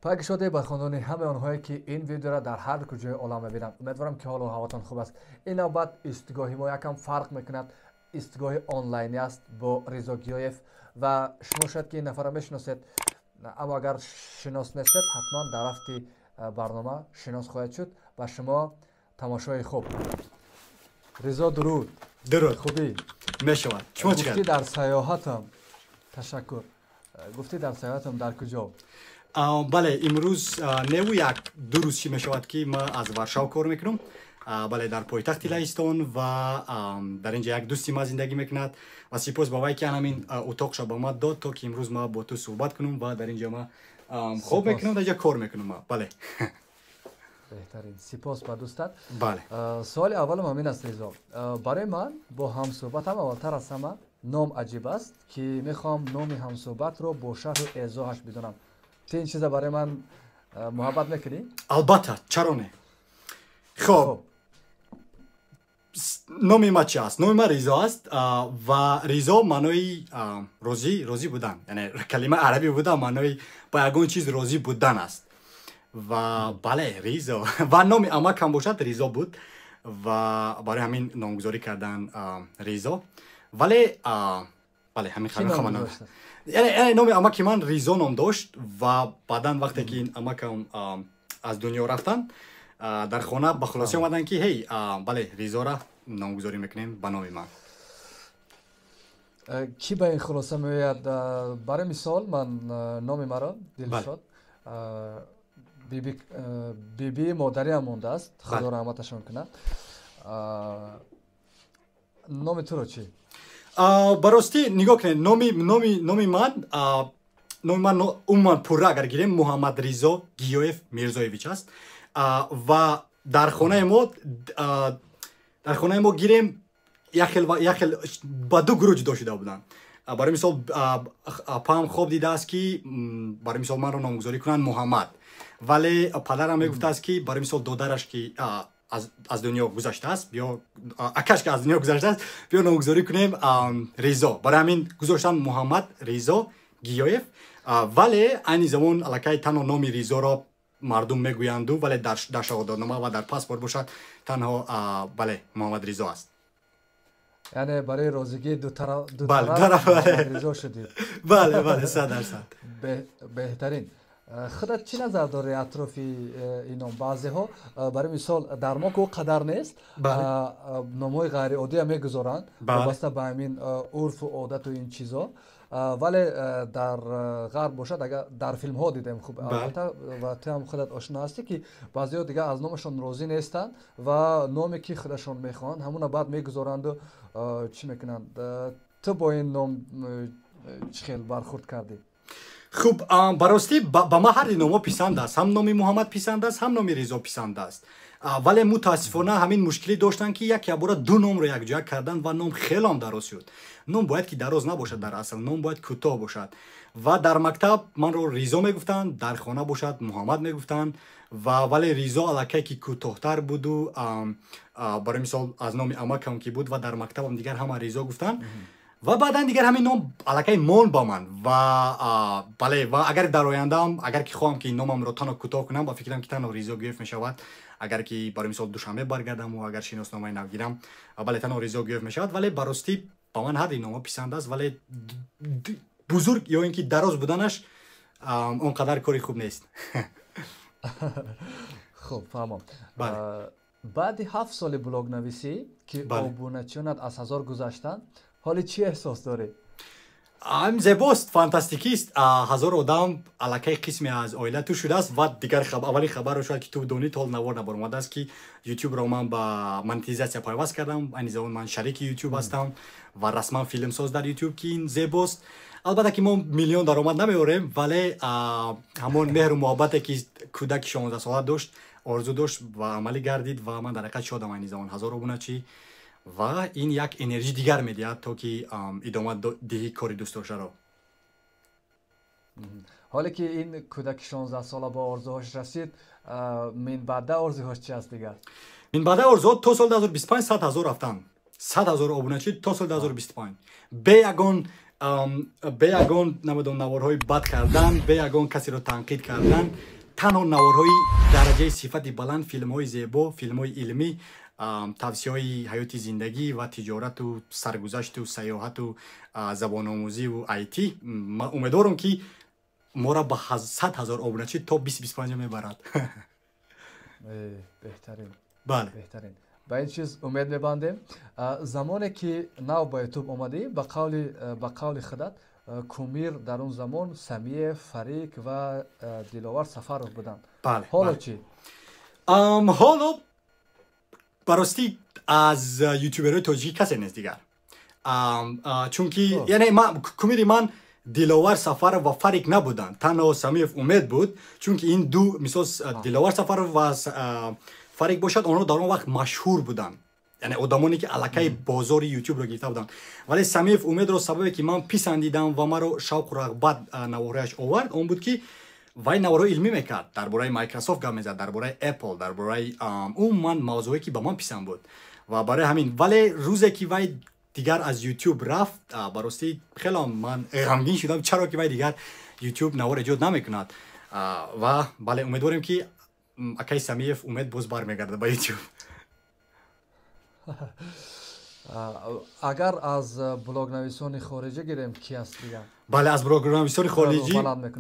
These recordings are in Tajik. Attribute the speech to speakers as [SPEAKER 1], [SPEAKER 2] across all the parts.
[SPEAKER 1] Пак шоде ба хондани ҳамаи онҳое, ки ин видеоро дар ҳар куҷои олам мебинанд. Умедворам, ки ҳолу ҳавотон хуб аст. Ин навбат истгоҳи мо якам фарқ мекунад. Истгоҳи онлайнӣ аст бо Ризо Гиёев ва шумо шояд ки ин нафарро мешиносед, аммо агар шинос нестед, ҳатман дар рафти барнома шинос хоҳед шуд. Ба шумо тамошои хуб. Ризо, дуруд.
[SPEAKER 2] Дуруд.
[SPEAKER 1] Хубӣ?
[SPEAKER 2] Мешавад. Шумо чӣ?
[SPEAKER 1] Гуфтӣ, дар саёҳатам. Ташаккур. Гуфтӣ, дар саёҳатам, дар куҷо?
[SPEAKER 2] Бале, имрӯз неву як ду рӯз чӣ мешавад, ки ман аз Варшав кор мекунам, бале, дар пойтахти Лаҳистон, ва дар ин ҷа як дӯсти ман зиндагӣ мекунад ва сипос ба вай, ки ҳамин утоқша ба ман дод, то ки имрӯз ман бо ту суҳбат кунам. Ва дар ин ҷа ман хоб мекунам, дар ин ҷа кор мекунам, бале.
[SPEAKER 1] Беҳтарин, сипос ба дӯстат.
[SPEAKER 2] Бале.
[SPEAKER 1] Суоли аввалам ҳамин аст, Ризо. Барои ман бо ҳамсӯҳбатам аввалтар аз ҳама ном аҷиб аст, ки мехоҳам номи ҳамсӯҳбатро бо шарҳу эзоҳаш бидонам. Ту ин чиза барои ман муҳаббат мекунӣ?
[SPEAKER 2] Албатта, чаро не? Хоб, номи ман чи аст? Номи ман Ризо аст ва Ризо маънои розӣ будан, яъне калимаи арабӣ буда, маънои ба ягон чиз розӣ будан аст. Ва бале, Ризо, ва номи амакам бошад Ризо буд ва барои ҳамин номгузорӣ кардан Ризо. Вале бале, ҳамин, яъне номи амаки ман Ризо ном дошт ва баъдан вақте ки ин амакам аз дунё рафтанд, дар хона ба хулоса омаданд, ки ҳей, бале, Ризора номгузорӣ мекунем ба номи ман.
[SPEAKER 1] Кӣ ба ин хулоса меояд? Барои мисол, ман номи маро Дилшод бибии модариам мондааст, Худо раҳматашон кунад. Номи туро чӣ?
[SPEAKER 2] Ба ростӣ, нигоҳ кунед, номи ман умуман пурра агар гирем, Муҳаммад Ризо Гиёев Мирзоевич аст. Ва дар хонаи мо гирем, як хел ба ду гурӯҳ ҷудо шуда буданд. Барои мисол, апаам хоб дидааст, ки барои мисол манро номгузорӣ кунанд Муҳаммад, вале падарам мегуфтааст, ки барои мисол додараш, ки аз дунё гузаштааст, биё, акаш, ки аз дунё гузаштааст, биё номгузорӣ кунем Ризо. Барои ҳамин гузоштан Муҳаммад Ризо Гиёев. Вале айни замон аллакай танҳо номи Ризоро мардум мегӯянду, вале дар шаҳодатнома ва дар паспорт бошад, танҳо, бале, Муҳаммад Ризо аст.
[SPEAKER 1] Яъне барои розигии дутараф Ризо шудид.
[SPEAKER 2] Бале, 100%.
[SPEAKER 1] Беҳтарин. Худат чӣ назар дорӣ атрофи ин ном? Баъзеҳо, барои мисол, дар мо ку қадар нест, номҳои ғайриоддия мегузоранд вобаста ба ҳамин урфу одату ин чизо, вале дар ғарб бошад, агар дар филмҳо дидем, хуб, албатта, ва ту ҳам худат ошно ҳастӣ, ки баъзеҳо дигар аз номашон розӣ нестанд ва номе ки худашон мехоҳанд, ҳамуна баъд мегузоранду чӣ мекунанд. Ту бо ин ном чӣ хел бархурд кардӣ?
[SPEAKER 2] Хуб, ба ростӣ, ба ман ҳарди номҳо писанд аст. Ҳам номи Муҳаммад писанд аст, ҳам номи Ризо писанд аст. Вале мутаассифона ҳамин мушкилӣ доштанд, ки як якбора ду номро якҷоя карданд ва ном хелоам дароз шуд. Ном бояд ки дароз набошад, дар асл ном бояд кӯтоҳ бошад. Ва дар мактаб манро Ризо мегуфтанд, дар хона бошад, Муҳаммад мегуфтанд. Ва вале Ризо аллакай ки кӯтоҳтар буду, барои мисол, аз номи амакам ки буд ва дар мактабам дигар ҳама Ризо гуфтанд ва баъдан дигар ҳамин ном аллакай монд ба ман. Ва бале, ва агар дар ояндаам, агар ки хоҳам, ки номамро танҳо кӯтоҳ кунам, ба фикрам, ки танҳо Ризо Гиёев мешавад. Агар ки барои мисол Душанбе баргардаму агар шиносномаи нав гирам, бале, танҳо Ризо Гиёев мешавад. Вале ба ростӣ, ба ман ҳарди номҳо писанд аст, вале бузург ё ин ки дароз буданаш он қадар кори хуб нест.
[SPEAKER 1] Хуб, фаҳмом. Баъди 7 соли блогнависӣ, ки обуначиёнат аз 1000 гузаштанд, ҳоли чӣ эҳсос дорӣ?
[SPEAKER 2] Зебост, фантастикист. 1000 одам аллакай қисме аз оила ту шудааст. Ва дигар аввалин хабарро шояд ки ту донӣ, то ҳол навор набаромадааст, ки Ютубро ман ба монетизатсия пайваст кардам. Айни замон ман шарики Ютуб ҳастам ва расман филмсоз дар Ютуб, ки ин зебост. Албатта ки мо миллион даромад намеорем, вале ҳамон меҳру муҳаббате, ки кӯдаки 16сола дошт, орзу дошт ва амалӣ гардид. Ва ман дар ҳақиқат шодам. Айни замон 1000 обуначӣ ва ин як энержи дигар медиҳад, то ки идома диҳӣ кори дӯстдоштаро.
[SPEAKER 1] Ҳоле ки ин кӯдаки 16сола ба орзуҳош расид, минбаъда орзуҳош чи аст дигар?
[SPEAKER 2] Минбаъда орзуҳо то соли 2025 100 000 рафтан, 100 000 обуначӣ то соли 2025 бе ягон Бе ягон, намедонам, наворҳои бад кардан, бе ягон касеро танқид кардан, танҳо наворҳои дараҷаи сифати баланд, филмҳои зебо, филмҳои илмӣ, тавсияҳои ҳаёти зиндагӣ ва тиҷорату саргузашту сайёҳату забономӯзиву IT. Ман умедворам, ки моро ба 100 000 обуначӣ то 2025 мебарад.
[SPEAKER 1] Беҳтарин.
[SPEAKER 2] Бале.
[SPEAKER 1] Беҳтарин, ба ин чиз умед мебандем. Замоне ки нав ба Ютуб омадӣ, ба қавли худат, кумир дар он замон Самиев Фарик ва Диловар Сафаров буданд. Ҳоло чӣ?
[SPEAKER 2] Ҳоло ба ростӣ аз ютуберҳои тоҷикӣ касе нест дигар, чунки яъне кумири ман Диловар Сафаров ва Фарик набуданд, танҳо Самиев Умед буд, чунки ин ду, мисол, Диловар Сафаров ва Фарик бошад, онҳо дар он вақт машҳур буданд, яъне одамоне ки аллакай бозори Ютубро гирифта буданд. Вале Самиев Умедро сабабе ки ман писандидам ва маро шавқу рағбат наворҳояш овард, он буд, ки вай наворҳои илмӣ мекард, дар бораи Майкрософт гап мезад, дар бораи Apple, дар бораи умуман мавзӯе ки ба ман писанд буд ва барои ҳамин. Вале рӯзе ки вай дигар аз Ютуб рафт, ба ростӣ хело ман ғамгин шудам, чаро ки вай дигар Ютуб навор эҷод намекунад. Ва бале, умедворем, ки акаи Самиев Умед боз бармегардад ба Ютуб.
[SPEAKER 1] Агар аз блогнависони хориҷӣ гирем, ки аст дигар?
[SPEAKER 2] Бале, аз блогнависони хориҷӣ,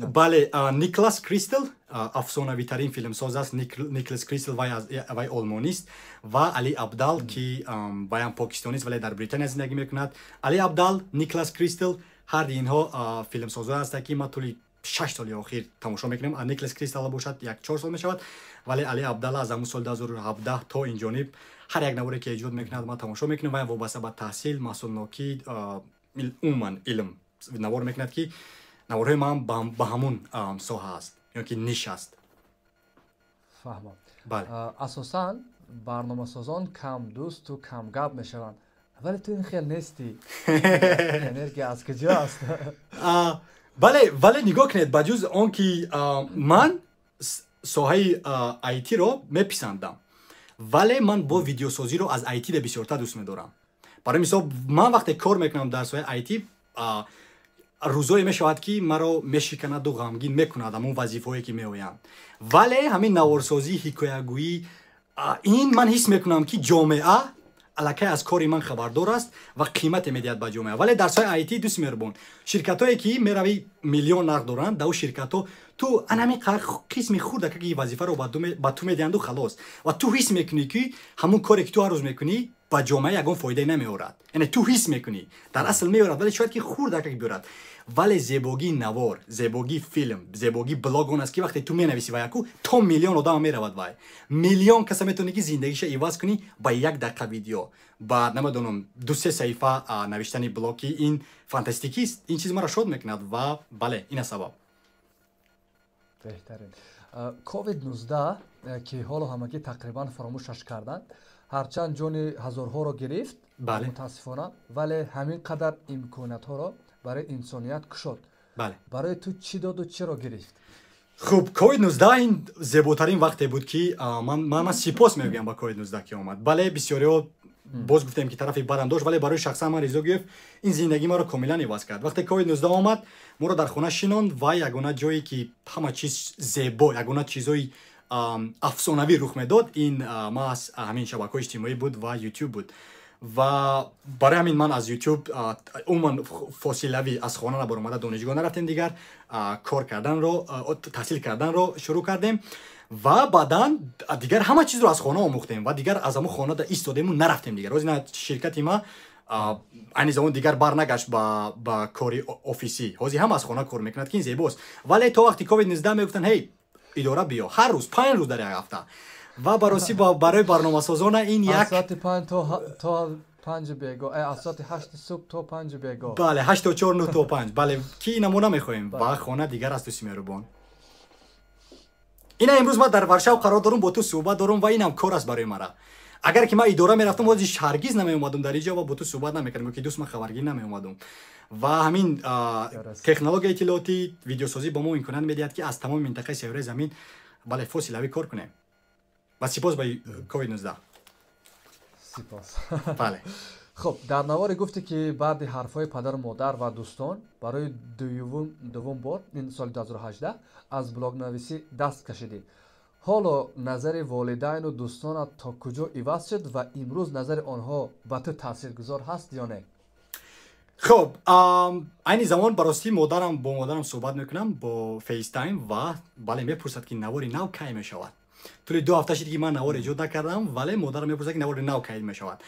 [SPEAKER 2] бале, Никлас Кристал афсонавитарин филмсоз аст. Никлас Кристал, вай олмонист, ва Али Абдал, ки вайам покистонист, вале дар Британия зиндагӣ мекунад. Али Абдал, Никлас Кристал, ҳарди инҳо филмсозое ҳастанд, ки ман тӯли 6 соли охир тамошо мекунем. Никлас Кристал бошад, як 4 сол мешавад, вале Али Абдала аз ҳамун соли 2017 то инҷониб ҳар як наворе ки эҷод мекунад, ман тамошо мекунам. Вай вобаста ба таҳсил, маҳсулнокӣ, умуман илм навор мекунад, ки наворҳои ман ба ҳамун соҳа аст ё ки ниш аст.
[SPEAKER 1] Фаҳмам. Асосан барномасозон камдӯсту камгап мешаванд, вале ту ин хел нестӣ. Энергия аз куҷо аст?
[SPEAKER 2] Бале, вале нигоҳ кунед, ба ҷуз он ки ман соҳаи IT-ро меписандам, вале ман бо видеосозиро аз IT да бисёртар дӯст медорам. Барои мисол, ман вақте кор мекунам дар соҳаи IT, рӯзое мешавад, ки маро мешиканаду ғамгин мекунад ҳамон вазифаҳое ки меоянд, вале ҳамин наворсозӣ, ҳикоягӯӣ, ин ман ҳис мекунам, ки ҷомеа аллакай аз кори ман хабардор аст ва қимате медиҳад ба ҷомеа. Вале дар соҳаи IT, дӯст меҳрубон, ширкатҳое ки меравӣ, миллион нарх доранд, дар ширкатҳо ту анами қисми хурдакаки вазифаро ба ту медиҳанду халос, ва ту ҳис мекунӣ, ки ҳамон коре ки ту ҳар рӯз мекунӣ, ба ҷомеа ягон фоидае намеорад. Яъне ту ҳис мекунӣ, дар асл меорад, вале шояд ки хурдакак биёрад. Вале зебогии навор, зебогии филм, зебогии блог он аст, ки вақте ту менависӣ ва яку то миллион одам меравад, вай миллион каса метавонӣ, ки зиндагиша иваз кунӣ ба як дақиқа видео, ба, намедонам, ду-се саҳифа навиштани блог, ки ин фантастикист. Ин чиз маро шод мекунад ва бале, ин аст сабаб.
[SPEAKER 1] Беҳтарин. Ковид 19, ки ҳоло ҳамагӣ тақрибан фаромӯшаш карданд, ҳарчанд ҷони ҳазорҳоро гирифт, мутаассифона, вале ҳамин қадар имкониятҳоро барои инсоният кушод. Барои ту чӣ доду чиро гирифт?
[SPEAKER 2] Хуб, ковид 19 ин зеботарин вақте буд, ки ман сипос мегӯям ба ковид 19, ки омад. Бале, бисёриҳо боз гуфтем, ки тарафи бадам дошт, вале барои шахсан ман, Ризо Гӯев, ин зиндагии маро комилан иваз кард. Вақте ковид 19 омад, моро дар хона шинонд ва ягона ҷое ки ҳама чиз зебо, ягона чизҳои афсонавӣ рух медод, ин маҳз ҳамин шабакаҳои иҷтимоӣ буд ва Ютуб буд. Ва барои ҳамин ман аз Ютуб умуман фосилавӣ аз хона набаромада, донишгоҳ нарафтем, дигар кор карданро, таҳсил карданро шурӯъ кардем ва баъдан дигар ҳама чизро аз хона омӯхтем ва дигар аз ҳамон хона истодему нарафтем. Дигар ҳозир ширкати ма айни замон дигар барнагашт ба кори офисӣ, ҳозир ҳама аз хона кор мекунад, ки ин зебост. Вале то вақти ковид 19 мегуфтанд: «Ҳей, идора биё ҳар рӯз, 5 рӯз дар як ҳафта». Ва ба ростӣ барои барномасозона ин як
[SPEAKER 1] Соати 5 то 5 бего, аз соати 8 субҳ то 5 бего.
[SPEAKER 2] Бале, 8 то 4, 9 то 5, бале, ки ина мо намехоҳем ва хона дигар аст. Дӯсти меҳрубон, ина имрӯз ман дар Варшав қарор дорум, бо ту суҳбат дорум ва инам кор аст барои мара. Агар ки ман идора мерафтам, бози ҳаргиз намеомадум дар инҷо ва бо ту суҳбат намекардам, ки дӯст ман хабаргир намеомадум. Ва ҳамин технологияи иттилоотӣ, видеосозӣ ба мо имконият медиҳад, ки аз тамоми минтақаи сайёраи Замин, бале, фосилавӣ кор кунем. Ва сипос ба ковид 19.
[SPEAKER 1] Сипос.
[SPEAKER 2] Бале.
[SPEAKER 1] Хуб, дар наворе гуфтӣ, ки баъди ҳарфҳои падару модар ва дӯстон барои дуввум бор, ин соли 2018, аз блогнависӣ даст кашидӣ. Ҳоло назари волидайну дӯстонат то куҷо иваз шуд ва имрӯз назари онҳо ба ту таъсиргузор ҳаст ё не?
[SPEAKER 2] Хуб, айни замон ба ростӣ модарам, бо модарам суҳбат мекунам бо FaceTime ва бале, мепурсад, ки навори нав кай мешавад. Тӯли 2 ҳафта шид, ки ман навор эҷод накардам, вале модарам мепурсад, ки навори нав кай мешавад.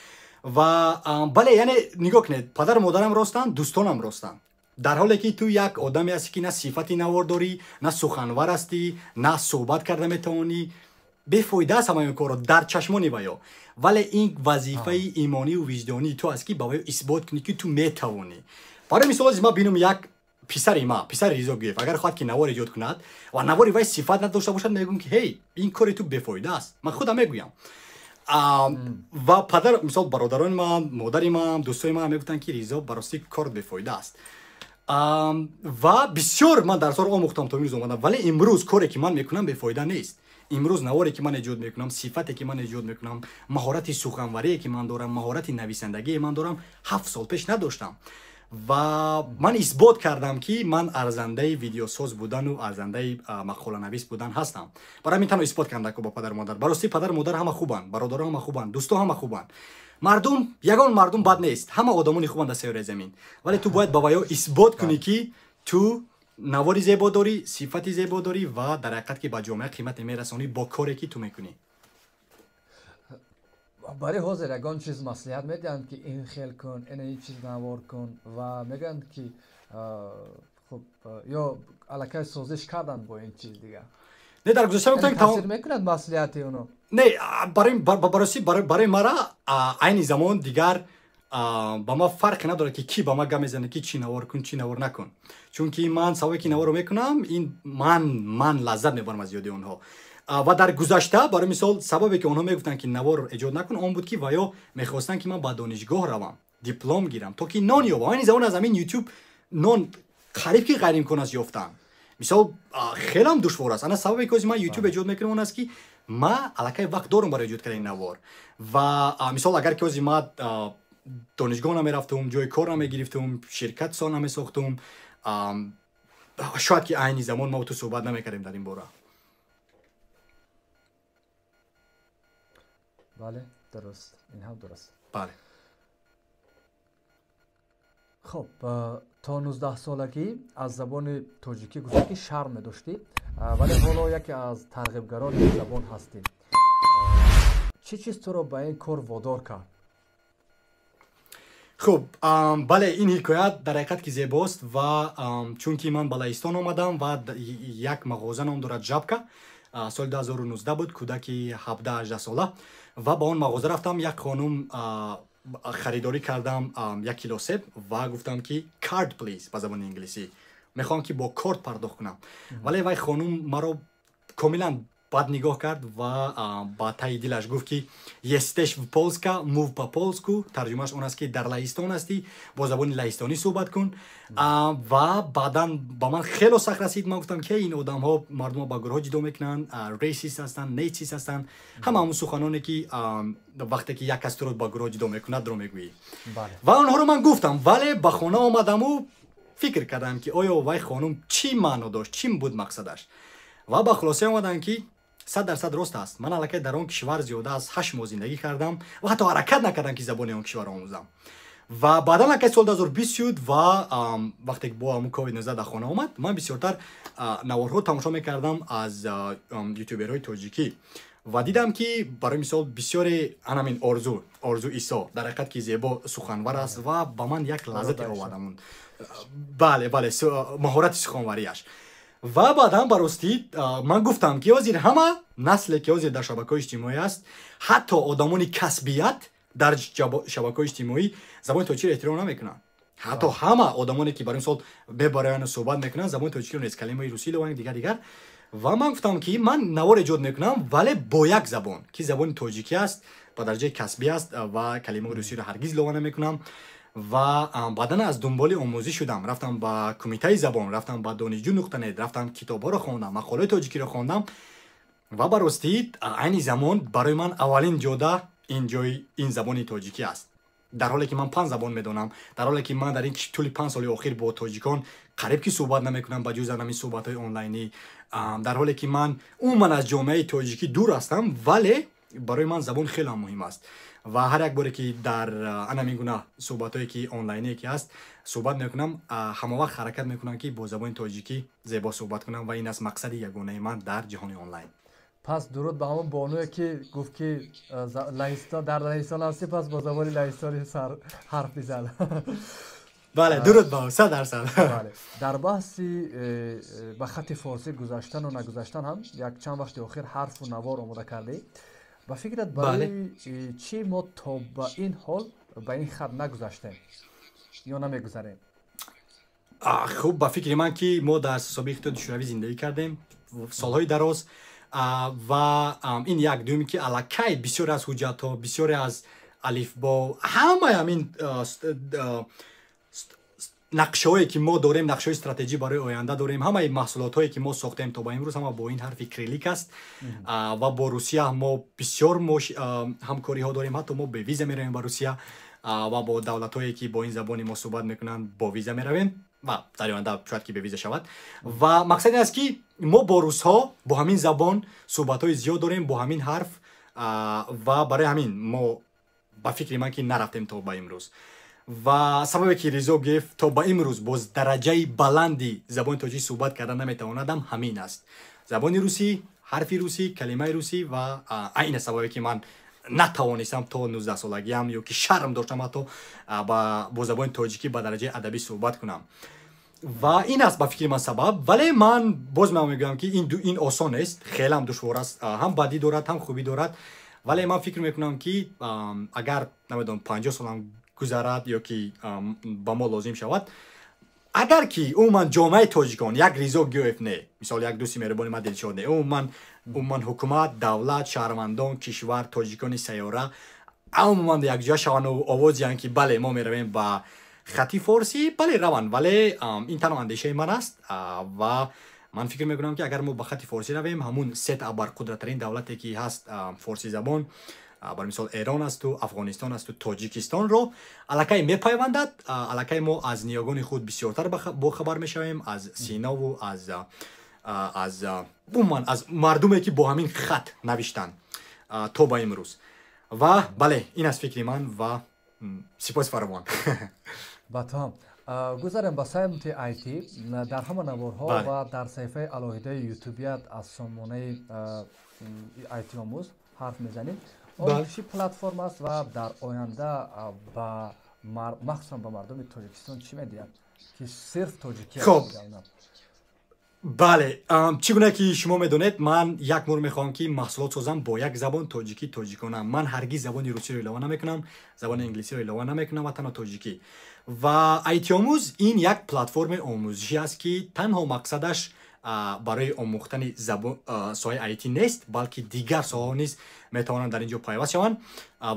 [SPEAKER 2] Ва бале, яъне нигоҳ кунед, падару модарам ростанд, дӯстонам ростанд. Дар ҳоле ки ту як одаме ҳастӣ, ки на сифати навор дорӣ, на суханвар ҳастӣ, на суҳбат карда метавонӣ, бефоида аст ҳамаи он корро дар чашмони ваё. Вале ин вазифаи имонию виҷдонии ту аст, ки ба ваё исбот кунӣ, ки ту метавонӣ. Барои мисол, ози ман бинум, як писари ма, писари Ризо Гуев, агар хоҳад, ки навор эҷод кунад ва навори вай сифат надошта бошад, мегӯям, ки ҳей, ин кори ту бефоида аст. Ман худам мегӯям. Ва падар, мисол, бародарони ман, модари ман, дӯстои ман мегуфтанд, ки Ризо, ба ростӣ кор бефоида аст. Ва бисёр ман дарсҳоро омӯхтам, то имрӯз омадам. Вале имрӯз коре, ки ман мекунам, бефоида нест. Имрӯз наворе, ки ман эҷод мекунам, сифате, ки ман эҷод мекунам, маҳорати суханварие, ки ман дорам, маҳорати нависандагие ман дорам, 7 сол пеш надоштам. Ва ман исбот кардам, ки ман арзандаи видеосоз будану арзандаи мақоланавис будан ҳастам. Барои ҳамин танҳо исбот кардам ба падару модар. Ба ростӣ, падару модар ҳама хубанд, бародаро ҳама хубанд, дӯсто ҳама хубанд, мардум, ягон мардум бад нест, ҳама одамони хубанд дар сайёраи замин. Вале ту бояд ба ваё исбот кунӣ, ки ту навори зебо дорӣ, сифати зебо дорӣ ва дар ҳақиқат ки ба ҷомеа қимате мерасонӣ бо коре, ки ту мекунӣ.
[SPEAKER 1] Барои ҳозир ягон чиз маслиҳат медиҳанд, ки ин хел кун, ин чиз навор кун, ва мегӯянд, ки хуб, ё аллакай созиш карданд бо ин чиз дигар?
[SPEAKER 2] Не, дар гузашта
[SPEAKER 1] мегуфтанд. Таъсир мекунад маслиҳати оно?
[SPEAKER 2] Не, барои барои мара айни замон дигар ба ман фарқе надорад, ки кӣ ба ман гап мезанад, ки чӣ навор кун, чӣ навор накун. Чунки ман сабабе, ки наворро мекунам, ин ман лаззат мебарам аз ёди онҳо. Ва дар гузашта, барои мисол, сабабе, ки онҳо мегуфтанд, ки навор эҷод накун, он буд, ки ваё мехостанд, ки ман ба донишгоҳ равам, диплом гирам, то ки нон ёбам. Айни замон аз ҳамин Ютуб нон қариб ки ғайриимкон аст ёфтан. Мисол, хелам душвор аст. Ана сабабе, ки ман Ютуб эҷод мекунам, он аст, ки ма аллакай вақт дорам барои эҷод кардани навор. Ва мисол, агар ки ҳози ма донишгоҳ намерафтум, ҷои кор намегирифтум, ширкат со намесохтум, шояд ки айни замон ма ту суҳбат намекардем дар ин бора.
[SPEAKER 1] Бале, дуруст, ин ҳам дуруст.
[SPEAKER 2] Бале.
[SPEAKER 1] Хуб, то 19-солагӣ аз забони тоҷикӣ гуфта, ки шарм медоштӣ, вале ҳоло яке аз тарғибгарони ин забон ҳастӣ. Чӣ чиз туро ба ин кор водор кард?
[SPEAKER 2] Хуб, бале, ин ҳикоят дар ҳақиқат ки зебост. Ва чунки ман ба Лаҳистон омадам ва як мағоза ном дорад Жабка, соли 2019 буд, кӯдаки 17-18 сола, ва ба он мағоза рафтам, як хонум харидорӣ кардам, як кило себ, ва гуфтам, ки card please, ба забони инглисӣ, мехоҳам, ки бо корт пардохт кунам. Вале вай хонум маро комилан бад нигоҳ кард ва ба таи дилаш гуфт, ки jesteś w Polska, mów po polsku. Тарҷумааш он аст, ки дар Лаҳистон ҳастӣ, бо забони лаҳистонӣ суҳбат кун. Ва баъдан ба ман хело сахт расид. Ман гуфтам, ки ин одамҳо мардумро ба гурӯҳҳо ҷудо мекунанд, racist ҳастанд, нацист ҳастанд, ҳама ҳамун суханоне, ки вақте ки як кас туро ба гурӯҳ ҷудо мекунад, ро мегӯӣ. Ва онҳоро ман гуфтам, вале ба хона омадаму фикр кардам, ки оё вай хонум чӣ маъно дошт, чӣ буд мақсадаш. Ва ба хулоса омадам, ки 100% рост аст. Ман аллакай дар он кишвар зиёда аз 8 моҳ зиндагӣ кардам ва ҳатто ҳаракат накардам, ки забони он кишварро омӯзам. Ва баъдан аллакай соли 2020 шуд ва вақте ки бо ҳамун ковид-19 дар хона омад, ман бисёртар наворҳо тамошо мекардам аз ютуберҳои тоҷикӣ ва дидам, ки барои мисол бисёре анамин Орзу Исо дар ҳақиқат ки зебо суханвар аст ва ба ман як лаззате овард ҳамун, бале, маҳорати суханварияш. Ва баъдан ба ростӣ ман гуфтам, ки ҳозир ҳама насле, ки ҳозир дар шабакаҳои иҷтимоӣ аст, ҳатто одамони касбият дар шабакаҳои иҷтимоӣ забони тоҷикиро эҳтиром намекунанд. Ҳатто ҳама одамоне, ки барои мисол мебарояну суҳбат мекунанд, забони тоҷикиро нест, калимаи русӣ лованд, дигар дигар. Ва ман гуфтам, ки ман навор эҷод мекунам, вале бо як забон, ки забони тоҷикӣ аст, ба дараҷаи касбӣ аст ва калимаи русиро ҳаргиз илова намекунам. Ва баъдан аз дунболи омӯзиш шудам, рафтам ба кумитаи забон, рафтам ба донишҷӯ.нет, рафтам, китобҳоро хондам, мақолаи тоҷикиро хондам. Ва ба ростӣ, айни замон барои ман аввалин ҷода ин ҷои ин забони тоҷикӣ аст. Дар ҳоле ки ман 5 забон медонам, дар ҳоле ки ман дар ин тӯли 5 соли охир бо тоҷикон қариб ки суҳбат намекунам, ба ҷуз аз ҳамин суҳбатҳои онлайнӣ, дар ҳоле ки ман умуман аз ҷомеаи тоҷикӣ дур ҳастам, вале барои ман забон хеле муҳим аст. Ва ҳар як боре ки дар ана ҳамин гуна суҳбатҳое ки онлайние ки ҳаст суҳбат мекунам, ҳама вақт ҳаракат мекунам, ки бо забони тоҷикӣ зебо суҳбат кунам, ва ин аст мақсади ягонаи ман дар ҷаҳони онлайн.
[SPEAKER 1] Пас дуруд ба ҳамон бонуе, ки гуфт, ки дар Лаҳистон ҳастӣ, пас бо забони лаҳистони ҳарф бизан.
[SPEAKER 2] Бале, дуруд ба 100%.
[SPEAKER 1] Дар баҳси ба хати форсӣ гузаштану нагузаштан ҳам як чанд вақти охир ҳарфу навор омода кардӣ. Ба фикрат, барои чӣ мо то ба ин ҳол ба ин хат нагузаштем ё намегузарем?
[SPEAKER 2] Хуб, ба фикри ман, ки мо дар собиқ Иттиҳоди Шӯравӣ зиндагӣ кардем солҳои дароз, ва ин як. Дуюм, ки аллакай бисёре аз ҳуҷҷатҳо, бисёре аз алифбо, ҳамаи ҳамин нақшаҳое ки мо дорем, нақшаҳои стратегӣ барои оянда дорем, ҳамаи маҳсулотҳое ки мо сохтем то ба имрӯз, ҳама бо ин ҳарфи кириллик аст. Ва бо Русия мо бисёр ҳамкориҳо дорем, ҳатто мо бевиза меравем ба Русия, ва бо давлатҳое ки бо ин забони мо суҳбат мекунанд, бо виза меравем ва дар оянда шояд ки бевиза шавад. Ва мақсад ин аст, ки мо бо русҳо бо ҳамин забон суҳбатҳои зиёд дорем, бо ҳамин ҳарф, ва барои ҳамин мо, ба фикри ман, ки нарафтем то ба имрӯз. Ва сабабе ки Ризо Гиёев то ба имрӯз бо дараҷаи баланди забони тоҷикӣ суҳбат карда наметавонадам, ҳамин аст: забони русӣ, ҳарфи русӣ, калимаи русӣ. Ва ин аст сабабе ки ман натавонистам то 19-солагиам ё ки шарм доштам ҳатто бо забони тоҷикӣ ба дараҷаи адабӣ суҳбат кунам. Ва ин аст, ба фикри ман, сабаб. Вале ман боз ман мегӯям, ки ин осон нест, хелам душвор аст, ҳам бадӣ дорад, ҳам хубӣ дорад. Вале ман фикр мекунам, ки агар, намедонам, 50 солам гузарад ё ки ба мо лозим шавад, агар ки умуман ҷомеаи тоҷикон, як Ризо Гиёев не, мисол, як дӯсти меҳрубони ман Дилшод не, умуман ҳукумат, давлат, шаҳрвандон, кишвар, тоҷикони сайёра умуман якҷоя шаванду овоз диҳанд, ки бале, мо меравем ба хати форсӣ, бале, раванд. Вале ин танҳо андешаи ман аст. Ва ман фикр мекунам, ки агар мо ба хати форсӣ равем, ҳамун се абарқудратарин давлате ки ҳаст форсизабон, бар мисол, Эрон асту Афғонистон асту Тоҷикистонро аллакай мепайвандад. Аллакай мо аз ниёгони худ бисёртар бохабар мешавем, аз синову аз умуман аз мардуме ки бо ҳамин хат навиштанд то ба имрӯз. Ва бале, ин аст фикри ман ва сипоси фаровон.
[SPEAKER 1] Ба ту ҳам. Гузарем ба самти IT. Дар ҳама наворҳо ва дар саҳифаи алоҳидаи ютубият аз сомонаи IT омӯз ҳарф мезанем. Он чӣ платформа аст ва дар оянда ба махсусан ба мардуми Тоҷикистон чӣ медиҳад, ки сирф тоҷикӣ?
[SPEAKER 2] Хоб, бале, чӣ гуна ки шумо медонед, ман як бор мехоҳам, ки маҳсулот созам бо як забон, тоҷикӣ, тоҷикона. Ман ҳаргиз забони русиро илова намекунам, забони англисиро илова намекунам ва танҳо тоҷикӣ. Ва айтиомӯз ин як платформаи омӯзишӣ аст, ки танҳо мақсадаш барои омӯхтани соҳаи IT нест, балки дигар соҳаҳо низ метавонанд дар ин ҷо пайваст шаванд.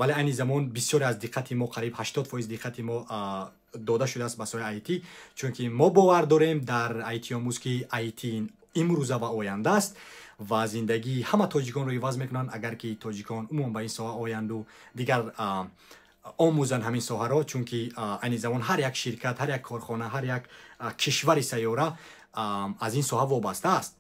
[SPEAKER 2] Вале айни замон бисёре аз диққати мо, қариб 80% диққати мо дода шудааст ба соҳаи IT, чунки мо бовар дорем дар айтиомӯз, ки IT имрӯза ва оянда аст ва зиндагии ҳама тоҷиконро иваз мекунанд, агар ки тоҷикон умуман ба ин соҳа оянду дигар омӯзанд ҳамин соҳаро, чунки айни замон ҳар як ширкат, ҳар як корхона, ҳар як кишвари сайёра аз ин соҳа вобаста аст.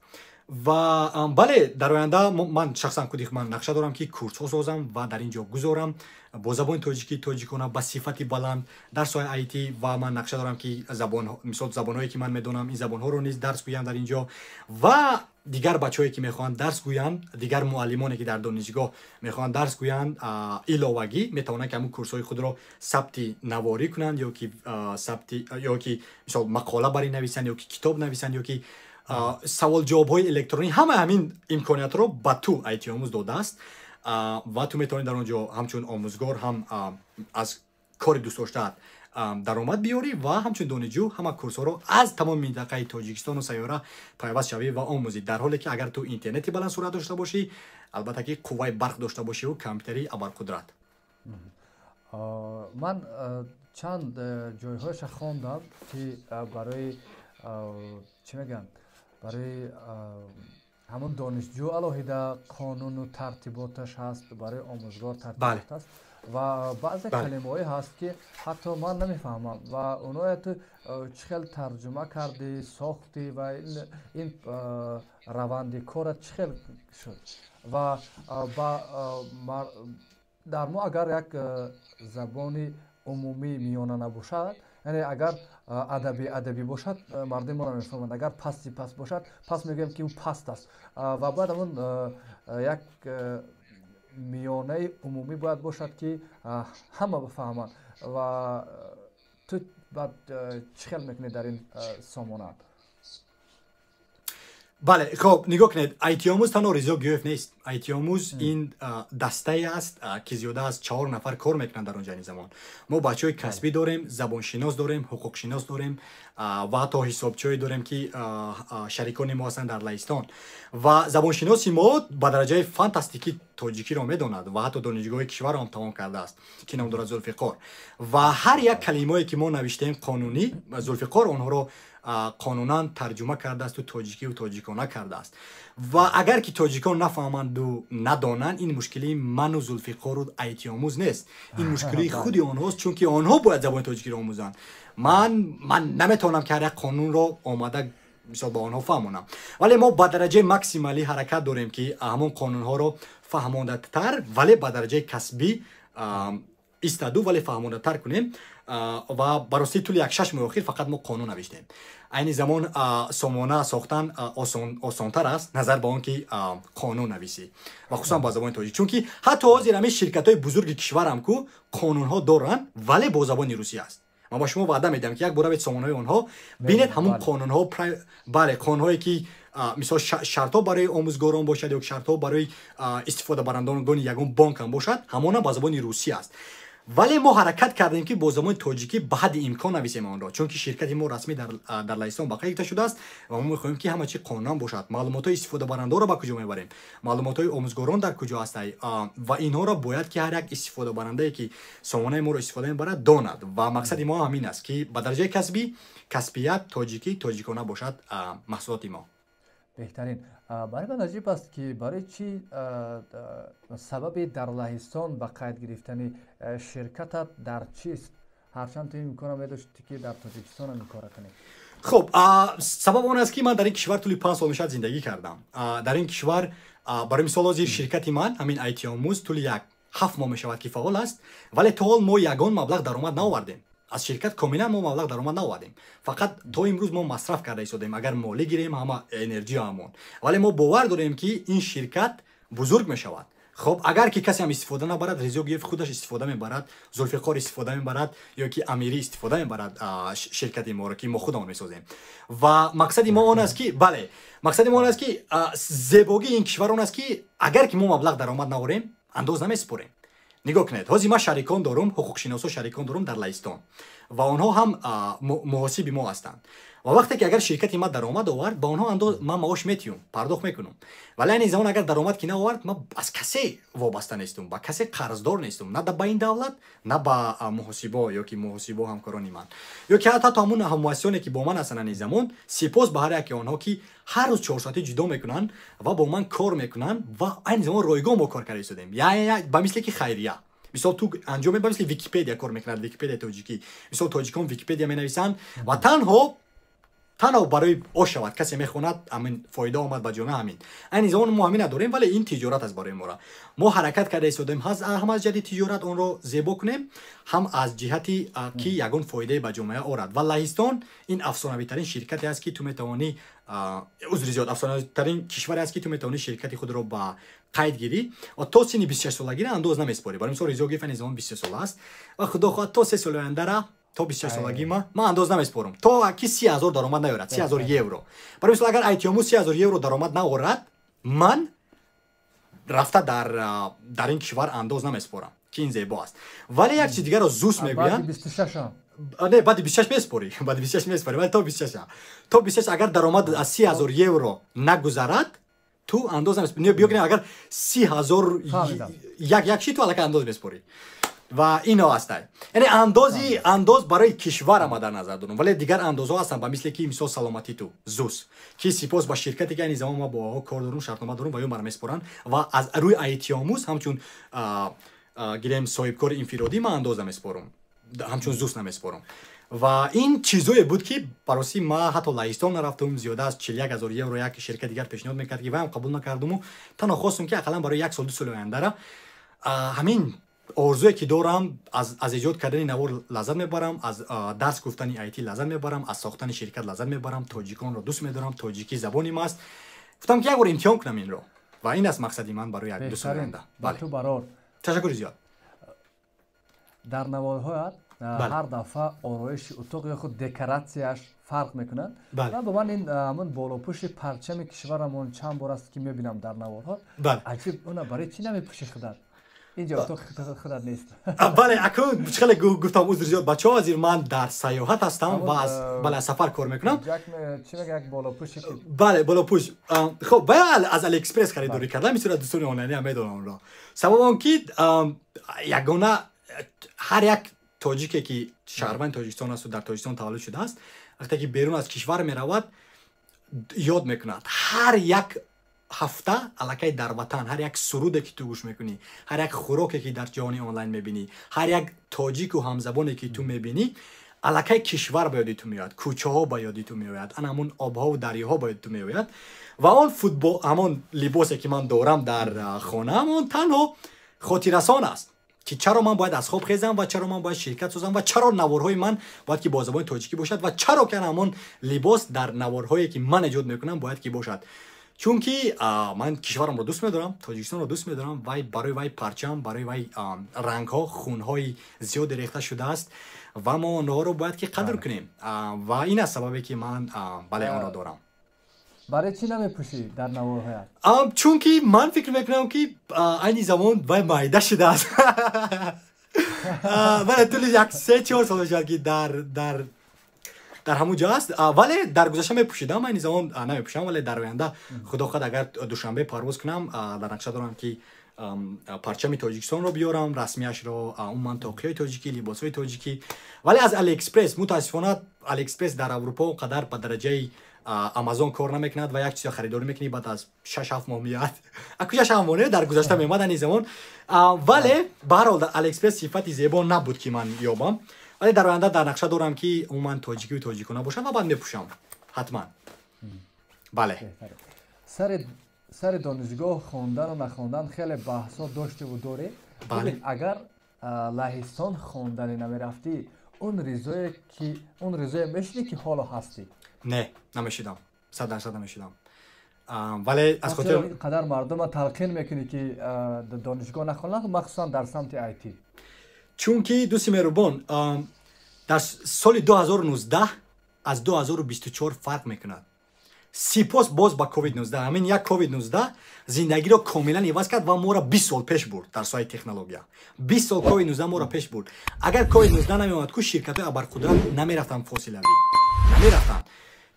[SPEAKER 2] Ва бале, дар оянда ман шахсан худи ман нақша дорам, ки курсҳо созам ва дар ин ҷо гузорам бо забони тоҷикӣ, тоҷикона, ба сифати баланд дар соҳаи IT. Ва ман нақша дорам, ки забон, мисол, забонҳое ки ман медонам, ин забонҳоро низ дарс гӯям дар ин ҷо. Ва дигар бачаҳое ки мехоҳанд дарс гӯянд, дигар муаллимоне ки дар донишгоҳ мехоҳанд дарс гӯянд, иловагӣ метавонанд, ки ҳамун курсҳои худро сабти наворӣ кунанд ё ки сабти, ё ки мисол мақола бар ин нависанд, ё ки китоб нависанд, ё ки саволҷавобҳои электронӣ. Ҳама ҳамин имкониятро ба ту айтиомӯз додааст ва ту метавонӣ дар он ҷо ҳамчун омӯзгор ҳам аз кори дӯстдоштаат даромад биёрӣ ва ҳамчун донишҷӯ ҳама курсҳоро аз тамоми минтақаи Тоҷикистону сайёра пайваст шавӣ ва омӯзӣ, дар ҳоле ки агар ту интернети баландсуръат дошта бошӣ, албатта, ки қувваи барқ дошта бошиву компютери абарқудрат.
[SPEAKER 1] Ман чанд ҷойҳояша хондам, ки барои чӣ мегӯянд, барои ҳамон донишҷӯ алоҳида қонуну тартиботаш ҳаст, барои омӯзгор тартибот ҳаст. Ва баъзе калимаҳое ҳаст, ки ҳатто ман намефаҳмам ва онҳое ту чӣ хел тарҷума кардӣ, сохтӣ ва ин раванди корат чӣ хел шуд? Ва дар мо агар як забони умумӣ миёна набошад, яъне агар адабӣ адабӣ бошад, мардуми мо намефаҳманд, агар пасти паст бошад, пас мегӯем, ки ӯ паст аст. Ва бояд ҳамон як миёнаи умумӣ бояд бошад, ки ҳама бифаҳманд. Ва ту баъд чӣ хел мекунӣ дар ин сомона?
[SPEAKER 2] Бале, хоб, нигоҳ кунед, Айтиомӯз танҳо Ризо Гиёев нест. Айтиомӯз ин дастае аст, ки зиёда аз чаҳор нафар кор мекунанд дар он ҷо. Айни замон мо бачаҳои касбӣ дорем, забоншинос дорем, ҳуқуқшинос дорем ва ҳатто ҳисобчиҳое дорем, ки шарикони мо ҳастанд дар Лаҳистон. Ва забоншиноси мо ба дараҷаи фантастикӣ тоҷикиро медонад ва ҳатто донишгоҳи кишварро ҳам тамом кардааст, ки ном дорад Зулфиқор. Ва ҳар як калимое, ки мо навиштаем қонунӣ, Зулфиқор онҳоро қонунан тарҷума кардаасту тоҷикиву тоҷикона кардааст. Ва агар ки тоҷикон нафаҳманду надонанд, ин мушкилии ману Зулфиқору Айтиомӯз нест, ин мушкилии худи онҳост, чунки онҳо бояд забони тоҷикиро омӯзанд. Ман наметавонам, ки ҳар як қонунро омада, мисол, ба онҳо фаҳмонам, вале мо ба дараҷаи максималӣ ҳаракат дорем, ки ҳамон қонунҳоро фаҳмондатар, вале ба дараҷаи касбӣ истаду, вале фаҳмондатар кунем. Ва ба ростии тӯли як 6 моҳи охир фақат мо қонун навиштем. Айни замон сомона сохтан осонтар аст, назар ба он ки қонун нависӣ, ва хусусан ба забони тоҷик, чунки ҳатто ҳозир ҳамин ширкатҳои бузурги кишварам ку қонунҳо доранд, вале бо забони русӣ аст. Ман ба шумо ваъда медиҳам, ки як бор равед сомонаҳои онҳо, бинед ҳамун қонунҳо, бале, қонунҳое ки, мисол, шартҳо барои омӯзгорон бошад ё шартҳо барои истифодабарандагони ягон бонк ҳам бошад, ҳамона ба забони русӣ аст. Вале мо ҳаракат кардем, ки бо забони тоҷикӣ ба ҳадди имкон нависем онро, чунки ширкати мо расмӣ дар Лаҳистон ба қайд гирифта шудааст ва мо мехоҳем, ки ҳама чи қонунан бошад. Маълумотҳои истифодабарандаҳоро ба куҷо мебарем, маълумотҳои омӯзгорон дар куҷо ҳастай ва инҳоро бояд, ки ҳар як истифодабарандае, ки сомонаи моро истифода мебарад, донад. Ва мақсади мо ҳамин аст, ки ба дараҷаи касбӣ, касбият, тоҷикӣ, тоҷикона бошад маҳсулоти мо.
[SPEAKER 1] Беҳтарин. Барои ман аҷиб аст, ки барои чӣ сабаби дар Лаҳистон ба қайд гирифтани ширкатат дар чист, ҳарчанд ту имкона медоштӣ, ки дар Тоҷикистон ин кора кунӣ?
[SPEAKER 2] Хуб, сабаб он аст, ки ман дар ин кишвар тӯли 5 сол мешавад зиндагӣ кардам. Дар ин кишвар, барои мисол, ҳозир ширкати ман, ҳамин Айтиомӯз, тӯли як 7 моҳ мешавад, ки фаъол аст, вале то ҳол мо ягон маблағ даромад наовардем аз ширкат. Комилан мо маблағ даромад наовардем, фақат то имрӯз мо масраф карда истодем, агар молӣ гирем, ҳама энергия ҳамон. Вале мо бовар дорем, ки ин ширкат бузург мешавад. Хоб, агар ки касе ҳам истифода набарад, Ризо Гиёев худаш истифода мебарад, Зулфиқор истифода мебарад ё ки Амирӣ истифода мебарад ширкати моро, ки мо худамон месозем. Ва мақсади мо он аст, ки, бале, мақсади мо он аст, ки зебогии ин кишвар он аст, ки агар ки мо маблағ даромад наорем, андоз намесупорем. Нигоҳ кунед, ҳозир ман шарикон дорум, ҳуқуқшиносо шарикон дорум дар Лаҳистон ва онҳо ҳам муҳосиби мо ҳастанд. Ва вақте ки агар ширкати ман даромад овард, ба онҳо андоз ман маош метиҳум, пардохт мекунам. Вале айни замон агар даромад ки наовард, ман аз касе вобаста нестум, ба касе қарздор нестум, на ба ин давлат, на ба муҳосибо ё ки муҳосибо ҳамкорони ман ё ки ҳатто ҳамун ҳаммуассисоне, ки бо ман ҳастанд айни замон. Сипос ба ҳар яке онҳо, ки ҳар рӯз 4 соатӣ ҷудо мекунанд ва бо ман кор мекунанд ва айни замон ройгон мо кор карда истодем, ба мисле ки хайрия, мисол, ту анҷом, ба мисли Википедия кор мекунад, Википедия тоҷикӣ. Мисол, тоҷикон Википедия менависанд ва танҳо танҳо барои ош шавад, касе мехонад, ҳамин фоида омад ба ҷомеа. Ҳамин айни замон мо ҳамин надорем, вале ин тиҷорат аст барои мора. Мо ҳаракат карда истодем, ҳам аз ҷиҳати тиҷорат онро зебо кунем, ҳам аз ҷиҳати ки ягон фоидае ба ҷомеа орад. Ва Лаҳистон ин афсонавитарин ширкате аст, ки ту метавонӣ, узри зиёд, афсонавитарин кишваре аст, ки ту метавонӣ ширкати худро ба қайд гирӣ ва то синни 26 солагира андоз намеспорӣ. Барои мисол, Ризо Гиёев айни замон 23 сола аст ва худо хоҳад, то 3 соли ояндара, то 26 солагӣ ман андоз намеспорам, то ки 30 000 даромад наёрад, 30 000 евро. Барои мисол, агар Айтиому 30 000 евро даромад наорад, ман рафта дар ин кишвар андоз намеспорам, ки ин зебо аст. Вале як чиз дигарро ЗУС мегӯянд. Не, баъди 26 меспорӣ, баъди 26 меспорӣ, вале то 26, то 26 агар даромад аз 30 000 евро нагузарад, ту андоз намеспорӣ. Биё, агар 30 000 як як ши, ту аллакай андоз меспорӣ ва ино ҳастай. Яъне андози, андоз барои кишвар ама дар назар дорам, вале дигар андозҳо ҳастанд, ба мисле ки, мисол, саломатӣ ту, ЗУС, ки сипос ба ширкате, ки айни замон ма бо онҳо кор дорум, шартнома дорум ва ё мара меспоранд ва аз рӯи Айтиомӯз ҳамчун гирем соҳибкори инфиродӣ ман андоз намеспорам, ҳамчун ЗУС намеспорам. Ва ин чизое буд, ки баросӣ ман ҳатто Лаҳистон нарафтум. Зиёда аз 41 000 евро як ширкат дигар пешниҳод мекард, ки ваям қабул накардуму танҳо хостум, ки ақаллан барои як сол, 2 соли ояндара ҳамин орзуе ки дорам, аз эҷод кардани навор лаззат мебарам, аз дарс гуфтани IT лаззат мебарам, аз сохтани ширкат лаззат мебарам, тоҷиконро дӯст медорам, тоҷикӣ забони маст. Гуфтам, ки як бор имтиҳон кунам инро ва ин аст мақсади ман барои як ду соли оянда.
[SPEAKER 1] Бале,
[SPEAKER 2] ташаккури зиёд.
[SPEAKER 1] Дар наворҳоят ҳар дафъа ороиши утоқ ё худ декоратсияш фарқ мекунад. Ва ба ман ин ҳамон болопӯши парчами кишварамон чанд бор аст, ки мебинам дар наворҳо. Аҷиб, она барои чӣ намепӯши худат? Инҷо утоқи худат нест.
[SPEAKER 2] Бале, акун хеле гуфтам, узр зиёд, бачаҳо, азир ман дар сайёҳат ҳастам ва бале, аз сафар кор мекунам.
[SPEAKER 1] Чӣ мега, як болопӯши.
[SPEAKER 2] Бале, болопӯш. Хоб, бая аз Алиэкспресс харидорӣ кардам. Бисёр аз дӯстони онлайнӣ ҳам медонам онро. Сабаб он ки ягона ҳар як тоҷике, ки шаҳрванди Тоҷикистон асту дар Тоҷикистон таваллуд шудааст, вақте ки берун аз кишвар меравад, ёд мекунад. Ҳар як ҳафта аллакай дар ватан ҳар як суруде, ки ту гӯш мекунӣ, ҳар як хӯроке, ки дар ҷаҳони онлайн мебинӣ, ҳар як тоҷику ҳамзабоне, ки ту мебинӣ, аллакай кишвар ба ёди ту меояд, кӯчаҳо ба ёди ту меояд, ана ҳамон обҳову дарёҳо ба ёди ту меояд. Ва он футбол, ҳамон либосе, ки ман дорам дар хонаам, он танҳо хотиррасон аст, ки чаро ман бояд аз хоб хезам ва чаро ман бояд ширкат созам ва чаро наворҳои ман бояд ки бо забони тоҷикӣ бошад ва чаро ки ҳамон либос дар наворҳое, ки ман эҷод мекунам, бояд ки бошад. Чунки ман кишварамро дӯст медорам, Тоҷикистонро дӯст медорам. Вай барои вай парчам, барои вай рангҳо хунҳои зиёде рехта шудааст ва мо онҳоро бояд ки қадр кунем. Ва ин аст сабабе, ки ман, бале, онро дорам.
[SPEAKER 1] Барои чӣ намепӯшӣ дар наворҳоят?
[SPEAKER 2] Чунки ман фикр мекунам, ки айни замон вай майда шудааст. Бале, тӯли як 3-4 сол мешавад, ки дар ҳамун ҷо аст. Вале дар гузашта мепӯшидам, айни замон намепӯшам. Вале дар оянда, худо хоҳад, агар Душанбе парвоз кунам, дар нақша дорам, ки парчами Тоҷикистонро биёрам, расмияшро, умуман тоқиҳои тоҷикӣ, либосҳои тоҷикӣ. Вале аз Алиэкспресс, мутаассифона, Алиэкспресс дар Аврупо он қадар ба дараҷаи Амазон кор намекунад ва як чизо харидорӣ мекунӣ, баъд аз 6-7 моҳ меояд. Аку 6-7 моҳ не, дар гузашта меомад, ани замон. Вале баҳарҳол дар Алиэкспресс сифати зебо набуд, ки ман ёбам. Вале дар оянда дар нақша дорам, ки умуман тоҷикию тоҷикона бошам ва баъд мепӯшам ҳатман, бале.
[SPEAKER 1] Сари донишгоҳ хондану нахондан хеле баҳсҳо доштеву дорӣ. Агар Лаҳистон хонданӣ намерафтӣ, он Ризое ки он Ризое мешудӣ, ки ҳоло ҳастӣ?
[SPEAKER 2] Не, намешидам, 100% намешидам. Вале аз хотир
[SPEAKER 1] қадар мардума талқин мекунӣ, ки донишгоҳ нахонанд, махсусан дар самти IT?
[SPEAKER 2] Чунки, дӯсти меҳрубон, дар соли 2019 аз 2024 фарқ мекунад. Сипос боз ба COVID-19. Ҳамин як COVID-19 зиндагиро комилан иваз кард ва моро 20 сол пеш бурд дар соҳаи технология. 20 сол COVID-19 моро пеш бурд. Агар COVID-19 намеомад ку, ширкатҳои абарқудрат намерафтанд, фосилавӣ намерафтанд,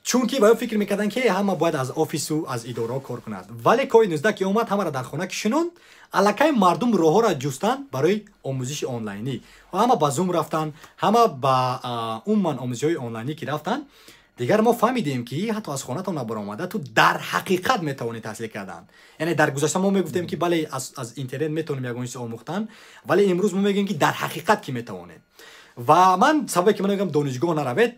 [SPEAKER 2] чунки ба ё фикр мекарданд, ки ҳама бояд аз офису аз идораҳо кор кунад. Вале COVID-19 ки омад, ҳамаро дар хона кишинонд, аллакай мардум роҳҳоро ҷустанд барои омӯзиши онлайнӣ ва ҳама ба Зум рафтанд, ҳама ба умуман омӯзишҳои онлайнӣ ки рафтанд, дигар мо фаҳмидем, ки ҳатто аз хонатон набаромада ту дар ҳақиқат метавонӣ таҳсил кардан. Яъне дар гузашта мо мегуфтем, ки бале, аз интернет метавонем ягон чиз омӯхтан, вале имрӯз мо мегӯем, ки дар ҳақиқат ки метавонем. Ва ман сабабе, ки ман мегӯям донишгоҳ наравед,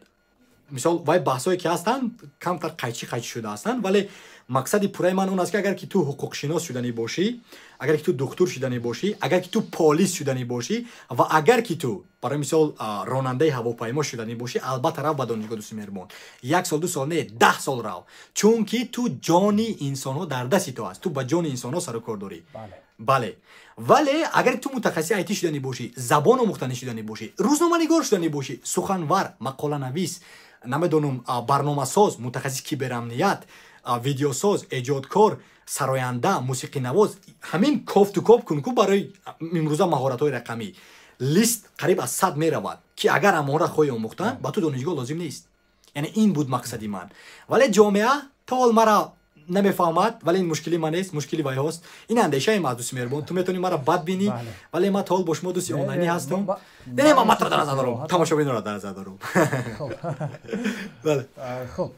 [SPEAKER 2] мисол, вай баҳсҳое, ки ҳастанд, камтар қайчӣ қайчӣ шуда ҳастанд, вале мақсади пурраи ман он аст, ки агар ки ту ҳуқуқшинос шуданӣ бошӣ, агар ки ту духтур шуданӣ бошӣ, агар ки ту полис шуданӣ бошӣ ва агар ки ту, барои мисол, ронандаи ҳавопаймо шуданӣ бошӣ, албатта рав ба донишгоҳ, дӯсти меҳрубон. Як сол, 2 сол не, 10 сол рав, чунки ту ҷони инсонҳо дар дасти ту аст, ту ба ҷони инсонҳо сару кор дорӣ. Бале, вале агар ту мутахассиси IT шуданӣ бошӣ, забон омӯхтанӣ шуданӣ бошӣ, рӯзноманигор шуданӣ бошӣ, суханвар, мақоланавис, намедонам, барномасоз, мутахассиси киберамният, видеосоз, эҷодкор, сароянда, мусиқинавоз, ҳамин кофту коб кун ку, барои имрӯза маҳоратҳои рақамӣ лист қариб аз 100 меравад, ки агар амонро хоҳӣ омӯхтан, ба ту донишгоҳ лозим нест. Яъне ин буд мақсади ман. Вале ҷомеа то ҳол мара намефаҳмад. Вале ин мушкили ман нест, мушкили вайҳост. Ин андешаи ман, дӯсти меҳрубон. Ту метавонӣ мара бад бинӣ, вале ман то ҳол бо шумо дӯсти онлайнӣ ҳастам. Не, ман матро дар назар дорам, тамошобинро дар назар дорам.
[SPEAKER 1] Бале. Хуб,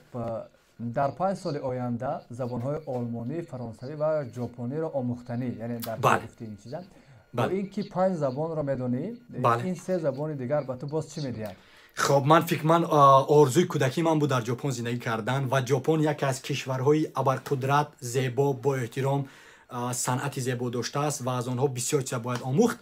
[SPEAKER 1] дар 5 соли оянда забонҳои олмонӣ, фаронсавӣ ва ҷопониро омӯхтанӣ, яъне дар гуфти ин чиза. Бо ин ки 5 забонро медонӣ, ин 3 забони дигар ба ту боз чӣ медиҳад?
[SPEAKER 2] Хоб, ман фикр ман орзуи кӯдакии ман буд дар Ҷопон зиндагӣ кардан ва Ҷопон яке аз кишварҳои абарқудрат, зебо, бо эҳтиром, санъати зебо доштааст ва аз онҳо бисёр чиза бояд омӯхт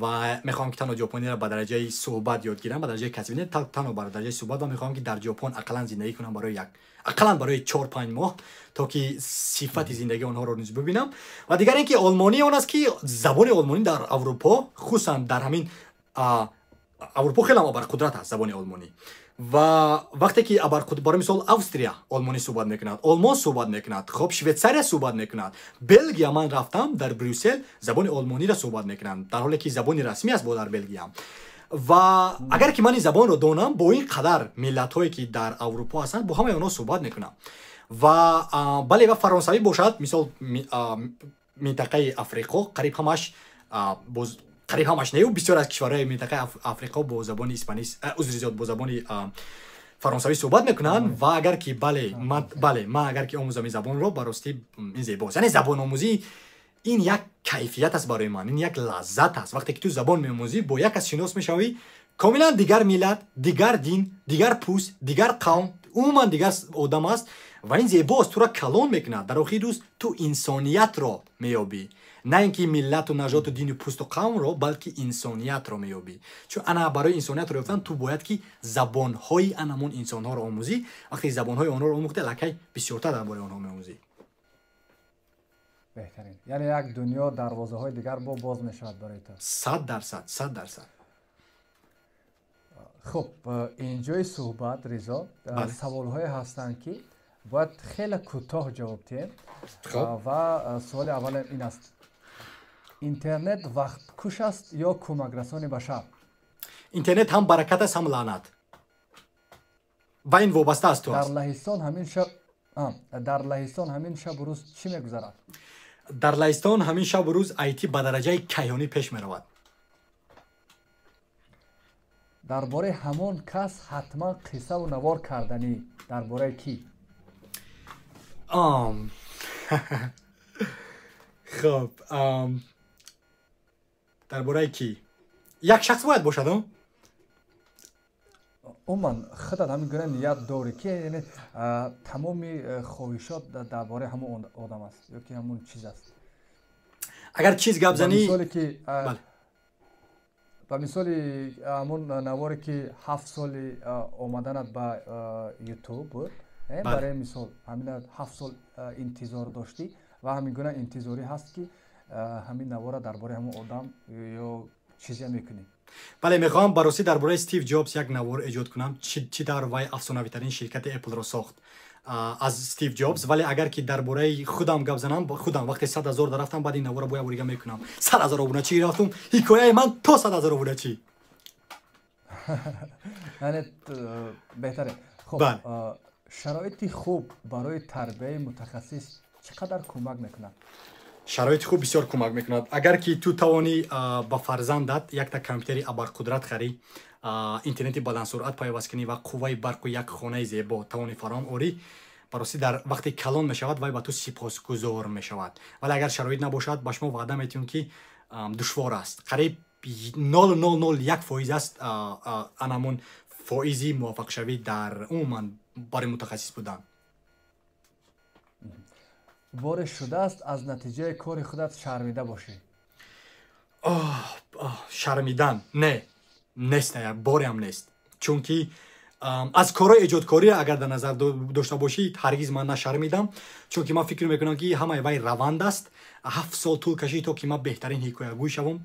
[SPEAKER 2] ва мехоҳам ки танҳо ҷопониро ба дараҷаи суҳбат ёд гирам, ба дараҷаи касбӣ не, танҳо ба дараҷаи суҳбат ва мехоҳам ки дар Ҷопон ақаллан зиндагӣ кунам барои як ақаллан барои 4-5 моҳ, то ки сифати зиндагии онҳоро низ бибинам. Ва дигар ин ки олмонӣ он аст ки забони олмонӣ дар Аврупо, хусусан дар ҳамин Аврупо хеле ҳам абарқудрат аст забони олмонӣ. Ва вақте ки барои мисол Австрия олмонӣ суҳбат мекунад, Олмон суҳбат мекунад, хоб Швейтсария суҳбат мекунад, Белгия ман рафтам дар Брюссел забони олмониро суҳбат мекунанд, дар ҳоле ки забони расмӣ аст бо дар Белгия. Ва агар ки ман ин забонро донам, бо ин қадар миллатҳое ки дар Аврупо ҳастанд, бо ҳамаи онҳо суҳбат мекунам. Ва бале, ва фаронсавӣ бошад, мисол минтақаи Африқо қариб ҳамаш боз қариб ҳамаш не, бисёр аз кишварҳои минтақаи Африқо бо забони испанӣ, узри зиёд, бо забони фаронсавӣ суҳбат мекунанд. Ва агар ки бале, ман агар ки омӯзам ин забонро, ба ростӣ ин зебост. Яъне забономӯзӣ ин як кайфият аст барои ман, ин як лаззат аст. Вақте ки ту забон меомӯзӣ, бо як кас шинос мешавӣ, комилан дигар миллат, дигар дин, дигар пӯст, дигар қавм, умуман дигар одам аст ва ин зебост, туро калон мекунад. Дар охири рӯз ту инсониятро меёбӣ, на ин ки миллату нажоду дину пӯсту қавмро, балки инсониятро меёбӣ. Чун ана барои инсониятро ёфтан ту бояд ки забонҳои анамон инсонҳоро омӯзӣ. Вақте забонҳои онҳоро омӯхтӣ, аллакай бисёртар дар бораи онҳо меомӯзӣ.
[SPEAKER 1] Беҳтарин. Яъне як дунё дарвозаҳои дигар бо боз мешавад барои ту.
[SPEAKER 2] 100%, 100%.
[SPEAKER 1] Хуб, инҷои суҳбат, Ризо, саволҳое ҳастанд ки бояд хеле кӯтоҳ ҷавоб диҳем. Ва суоли аввалам ин аст: интернет вақткуш аст ё кӯмакрасони башар?
[SPEAKER 2] Интернет ҳам баракат аст, ҳам лаънат. Ва ин вобаста аз ту аст.
[SPEAKER 1] Дар Лаҳистон ҳамин шабу рӯз чӣ мегузарад?
[SPEAKER 2] Дар Лаҳистон ҳамин шабу рӯз IT ба дараҷаи кайҳонӣ пеш меравад.
[SPEAKER 1] Дар бораи ҳамон кас ҳатман қиссаву навор карданӣ, дар бораи кӣ?
[SPEAKER 2] Хоб, дар бораи кӣ? Як шахс бояд бошад,
[SPEAKER 1] умуман худат ҳамин гуна ният дорӣ ки яъне тамоми хоҳишот дар бораи ҳамон одам аст ё ки ҳамон чиз аст?
[SPEAKER 2] Агар чиз гап занӣ,
[SPEAKER 1] ба мисоли ҳамон наворе ки 7 соли омаданат ба ютуб буд, барои мисол ҳамина 7 сол интизор доштӣ ва ҳамин гуна интизорӣ ҳаст ки ҳамин навора дар бораи ҳамон одам ё чизе мекунӣ?
[SPEAKER 2] Бале, мехоҳам ба ростӣ дар бораи Стив Ҷобс як навор эҷод кунам, чӣ тавр вай афсонавитарин ширкати Apple-ро сохт аз Стив Ҷобс. Вале агар ки дар бораи худам гап занам, худам вақте 100 000 дарафтам, баъд ин наворро бояд борига мекунам. 100 000 обуначӣ рафтум, ҳикояи ман то 100 000 обуначӣ.
[SPEAKER 1] Яъне беҳтаре. Хуб, шароити хуб барои тарбияи мутахассис чӣ қадар кӯмак мекунад?
[SPEAKER 2] Шароити хуб бисёр кӯмак мекунад. Агар ки ту тавонӣ ба фарзандат якта компютери абарқудрат харӣ, интернети баландсуръат пайваст кунӣ ва қувваи барқу як хонаи зебо тавонӣ фароҳам орӣ, ба ростӣ дар вақте калон мешавад вай ба ту сипосгузор мешавад. Вале агар шароит набошад, ба шумо ваъда метиҳем ки душвор аст. Қариб 0,001% аст анамон фоизи муваффақшавӣ дар умуман барои мутахассис будан.
[SPEAKER 1] Боре шудааст аз натиҷаи кори худат шармида бошӣ?
[SPEAKER 2] Шармидан не, нест, бореам нест. Чунки аз корҳои эҷодкорӣ агар дар назар дошта бошӣ, ҳаргиз ман нашармидам, чунки ман фикр мекунам ки ҳамаи вай раванд аст. 7 сол тӯл кашид то ки ман беҳтарин ҳикоягӯй шавам.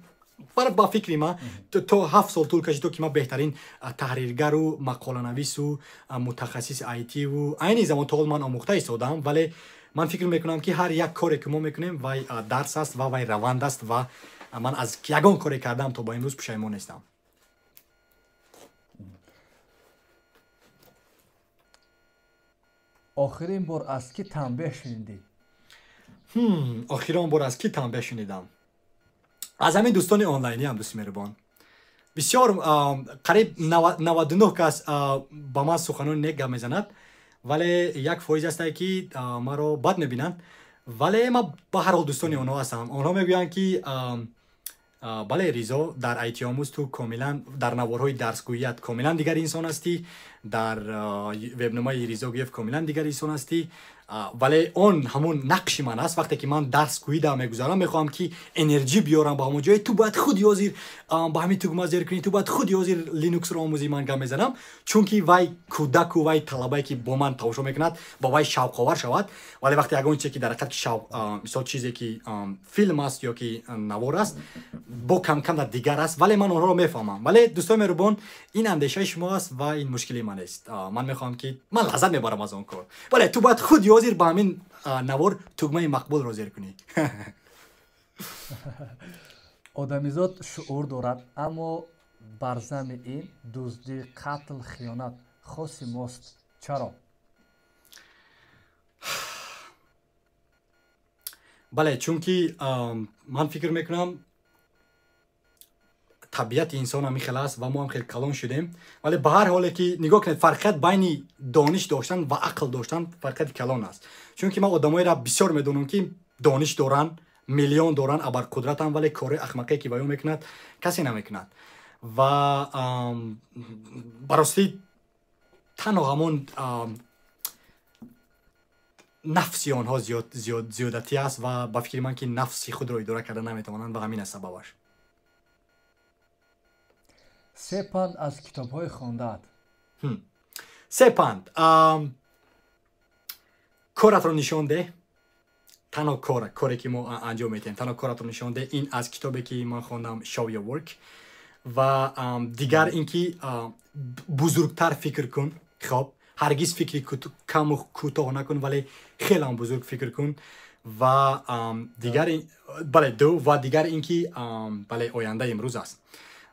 [SPEAKER 2] Ба фикри ман то 7 сол тӯл кашид то ки ман беҳтарин таҳриргару мақоланавису мутахассиси IT-ву айни замон то ҳол ман омӯхта истодам. Вале ман фикр мекунам ки ҳар як коре ки мо мекунем вай дарс аст ва вай раванд аст ва ман аз ягон коре кардам то ба имрӯз пушаймон нестам.
[SPEAKER 1] Охирин бор аз кӣ танбеҳ шунидӣ?
[SPEAKER 2] Охирон бор аз кӣ танбеҳ шунидам? Аз ҳамин дӯстони онлайниам, дӯсти меҳрубон. Бисёр қариб 99 кас ба ман суханони нек гап мезанад, вале 1% ҳастае ки маро бад мебинанд. Вале ман ба ҳар ҳол дӯстони онҳо ҳастам. Онҳо мегӯянд ки Бале, Ризо, дар IT-омӯз ту комилан дар наворҳои дарсгӯият комилан дигар инсон ҳастӣ, дар вебномаи Ризо Гуев комилан дигар инсон ҳастӣ. Вале он ҳамон нақши ман аст. Вақте ки ман дарсгӯӣ мегузарам, мехоҳам ки энерҷӣ биёрам ба ҳамон ҷое. Ту бояд худи ҳозир ба ҳамин тугма зер кунӣ, ту бояд худи ҳозир Linux-ро омӯзӣ, ман гап мезанам, чунки вай кӯдаку вай талабае ки бо ман тамошо мекунад, ба вай шавқовар шавад. Вале вақте ягон чизе ки дар ҳақиқат мисол чизе ки филм аст ё ки навор аст, бо камкам дар дигар аст, вале ман онҳоро мефаҳмам. Вале дӯстои меҳрубон, ин андешаи шумо аст ва ин мушкили ман нест. Ман мехоҳам ки ман лаззат мебарам аз он кор. Вале ту бояд худи ҳозир ба ҳамин навор тугмаи мақбулро зер кунӣ.
[SPEAKER 1] Одамизод шуур дорад, аммо бар зами ин дуздӣ, қатл, хиёнат хоси мост. Чаро?
[SPEAKER 2] Бале, чунки ман фикр мекунам табиати инсон ҳамин хел аст ва мо ҳам хел калон шудем. Вале ба ҳар ҳоле ки нигоҳ кунед, фарқият байни дониш доштан ва ақл доштан фарқияти калон аст. Чунки ман одамоеро бисёр медонам ки дониш доранд, миллион доранд, абарқудратанд, вале корҳои ахмақе ки ба ё мекунад, касе намекунад. Ва ба ростӣ танҳо ҳамон нафси онҳо зиёдатӣ аст ва ба фикри ман ки нафси худро идора карда наметавонанд ва ҳамин аст сабабаш.
[SPEAKER 1] Се панд аз китобҳои хондаат.
[SPEAKER 2] Се панд. Коратро нишон деҳ. Танҳо коре ки мо анҷом медиҳем, танҳо коратро нишон деҳ. Ин аз китобе ки ман хондам, Show Your Work. Ва дигар ин ки бузургтар фикр кун. Хоб, ҳаргиз фикри каму кӯтоҳ накун, вале хелам бузург фикр кун. Ва дигар бале, ду ва дигар ин ки бале, оянда имрӯз аст.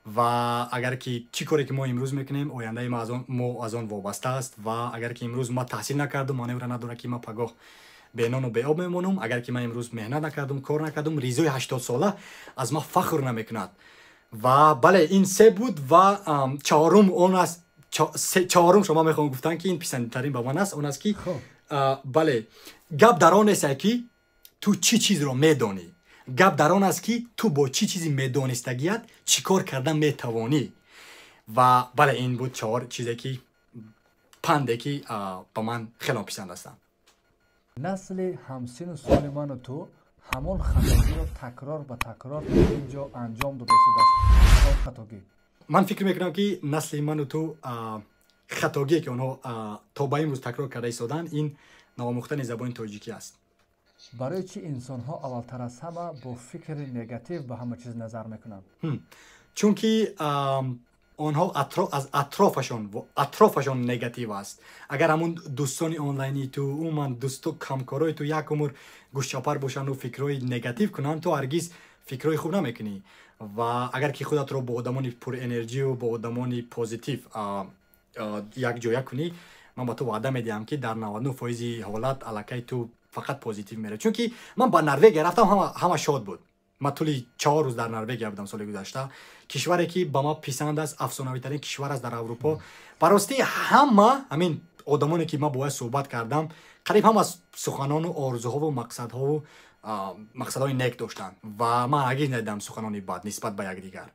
[SPEAKER 2] Ва агар ки чӣ коре ки мо имрӯз мекунем, ояндаи мо аз он вобаста аст. Ва агар ки имрӯз ман таҳсил накардум, маънеро надорад ки ман пагоҳ бенону беоб мемонам. Агар ки ман имрӯз меҳнат накардум, кор накардум, Ризои 80сола аз ман фахр намекунад. Ва бале, ин се буд. Ва чаҳорум он аст, чаҳорум шумо мехоҳам гуфтан ки ин писандитарин ба ман аст, он аст ки бале, гап дар он нест ки ту чӣ чизро медонӣ, гап дар он аст ки ту бо чӣ чизи медонистагият чӣ кор карда метавонӣ. Ва бале, ин буд чаҳор чизе ки панде ки ба ман хеле писанд ҳастанд.
[SPEAKER 1] Насли ҳамсину соли ману ту ҳамон хатогиро такрор ба такрор ин ҷо анҷом дода истодааст. Кадом хатогӣ?
[SPEAKER 2] Ман фикр мекунам ки насли ману ту хатогие ки онҳо то ба имрӯз такрор карда истоданд, ин наомӯхтани забони тоҷикӣ аст.
[SPEAKER 1] Барои чӣ инсонҳо аввалтар аз ҳама бо фикри негатив ба ҳама чиз назар мекунанд?
[SPEAKER 2] Чунки онҳо аз атрофашон негатив аст. Агар ҳамон дӯстони онлайни ту, умуман дӯсту ҳамкорои ту як умр гӯшчапар бошанду фикрҳои негатив кунанд, ту ҳаргиз фикрҳои хуб намекунӣ. Ва агар ки худатро бо одамони пурэнерҷию бо одамони позитив якҷоя кунӣ, ман ба ту ваъда медиҳам ки дар 99% ҳолат аллакай ту фақат позитив меравӣ. Чунки ман ба Норвегия рафтам, ҳама шод буд. Ман тӯли 4 рӯз дар Норвегия будам соли гузашта, кишваре ки ба ман писанд аст, афсонавитарин кишвар аст дар Аврупо. Ба ростӣ ҳама ҳамин одамоне ки ман бояд суҳбат кардам, қариб ҳама суханону орзуҳову мақсадҳову мақсадҳои нек доштанд ва ман ҳаргиз надидам суханони бад нисбат ба якдигар.